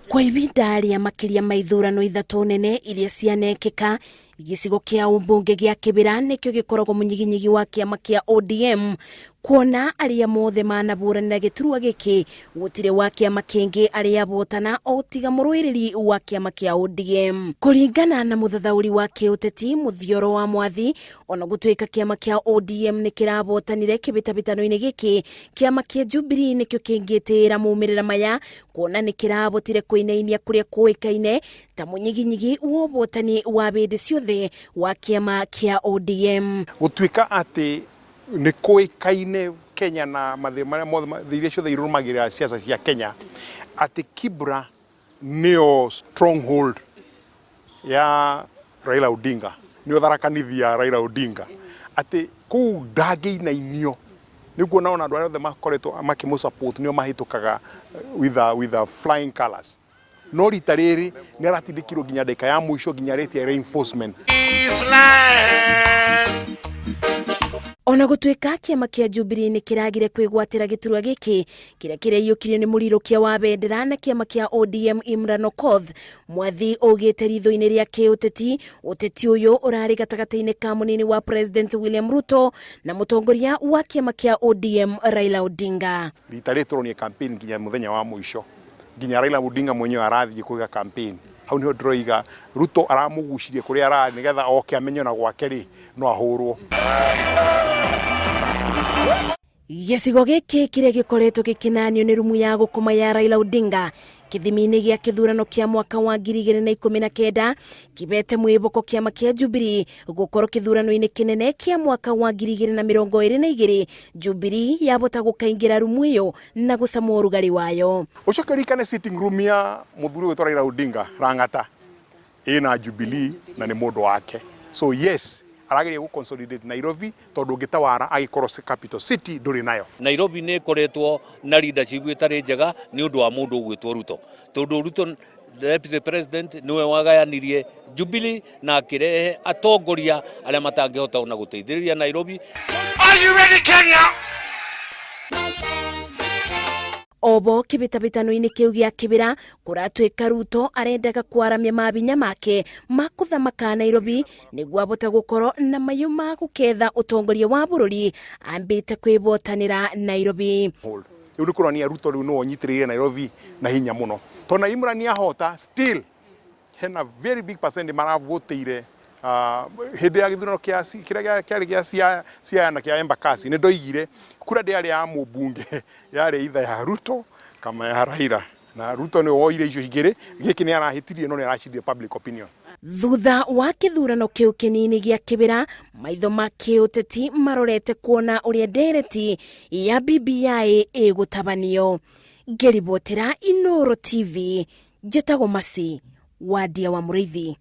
Kwa ihinda rĩa makĩria ma ithurano ithatũ nene iria cianekĩka, gĩcigo kĩa ũmbunge gĩa Kĩbĩra nĩkĩo gĩkoragwo mũnyiginyigi wa kĩama kĩa ODM, kuona arĩa mothe manabũranĩra gĩturwa gĩkĩ gũtirĩ wa kĩama kĩngĩ arĩa abotana o tiga mũrũĩrĩri wa kĩama kĩa ODM. Kũringana na mũthathaũri wa kĩũteti Mũthioro wa Mwathi, ona gũtuĩka kĩama kĩa ODM nĩ kĩrabotanire kĩbĩtabĩtano-inĩ gĩkĩ, kĩama kĩa Jubilee nĩkĩo kĩngĩtĩĩra maumĩrĩra maya kuona nĩ kĩrabotire kũinainia kũrĩa kũĩkaine ta mũnyiginyigi wa ũbotani wa bĩndĩ ciothe wa kĩama kĩa ODM. Gũtuĩka atĩ nĩ kũĩkaine Kenya na mathĩ marĩa mothe thĩ iria ciothe irũmagĩrĩra siasa cia Kenya atĩ Kibra nĩyo stronghold ya Raila Odinga, nĩyo tharakanithi ya Raila Odinga, atĩ kũu ndangĩinainio. Nĩ kuona ona andũ arĩa othe makoretwo makĩmũ support nĩo mahĩtũkaga with a flying colors. No rita rĩrĩ nĩ aratindĩkirwo nginya ndagĩka ya mũico, nginya aretia reinforcement. Ona gũtuĩka kĩama kĩa Jubilee nĩ kĩragire kwĩgwatĩra gĩturwa gĩkĩ kĩrĩa kĩraiyũkirio nĩ mũrirũkia wa bendera na kĩama kĩa ODM Imran Okoth, Mwathi augĩte ritho-inĩ rĩa kĩũteti, ũteti ũyũ ũrarĩ gatagatĩ-inĩ ka mũnini wa President William Ruto na mũtongoria wa kĩama kĩa ODM Raila Odinga. Rita rĩrĩ tũronire campaign nginya mũthenya wa mũico, nginya Raila Odinga mwenyewe arathiĩ kũiga campaign. Hau nĩho ndĩroiga Ruto aramũgucirie kũrĩa ararĩ nĩgetha oke amenye ona gwake rĩ no ahũrwo. Gĩcigo gĩkĩ kĩrĩa gĩkoretwo gĩkĩnanio nĩ rumu ya gũkoma ya Raila Odinga kĩthimi-inĩ gĩa kĩthurano kĩa mwaka wa 2019 kĩbete mwĩboko kĩama kĩa Jubilee gũkorwo kĩthurano-inĩ kĩnene kĩa mwaka wa 2022 Jubilee yabota gũkaingĩra rumu ĩyo na gũcama ũrugarĩ wayo. Ũcoke ũririkane sitting room ya mũthuri ũgwĩtwo Raila Odinga Lang'ata ĩna Jubilee na nĩ mũndũ wake. So yes, arageria gũ consolidate Nairobi tondũ ũngĩtawara agĩkorwo capital city ndũrĩ nayo. Nairobi nĩ ĩkoretwo na leadership ĩtarĩ njega nĩ ũndũ wa mũndũ ũgwĩtwo Ruto, tondũ Ruto deputy president nĩwe wagayanirie Jubilee na akĩrehe atongoria arĩa matangĩhota ona gũteithĩrĩria Nairobi. Are you ready, Kenya? Obo kĩbĩtabĩtano-inĩ kĩu gĩa Kĩbĩra kũratuĩka Ruto arendaga kwaramia mabinya make ma kũthamaka Nairobi nĩguo abote gũkorwo na mayũ ma gũketha ũtongoria wa bũrũri ambĩte kwĩbotanĩra Nairobi. Rĩu nĩ kũronania Ruto rĩu nĩwe ũnyitĩrĩire Nairobi na hinya mũno, tondũ na Imran ahota still hena very big percent maravotĩire hĩndĩ ya gĩthurano kĩrĩa kĩarĩ gĩa Siaya na kĩa Embakasi. Nĩ ndoigire kura ndĩarĩ ya mũmbunge, yarĩ either ya Ruto kama ya Raila, na Ruto nĩwe woire icio igĩrĩ. Gĩkĩ nĩ arahĩtirie no nĩ aracindire public opinion. Thutha wa kĩthurano kĩu kĩnini gĩa Kĩbĩra, maitho ma kĩũteti marorete kuona ũrĩa ndereti ya BBI ĩgũtabanio. Ngĩribotera Inooro TV, njĩtagwo Mercy Wandia wa Mũrĩithi.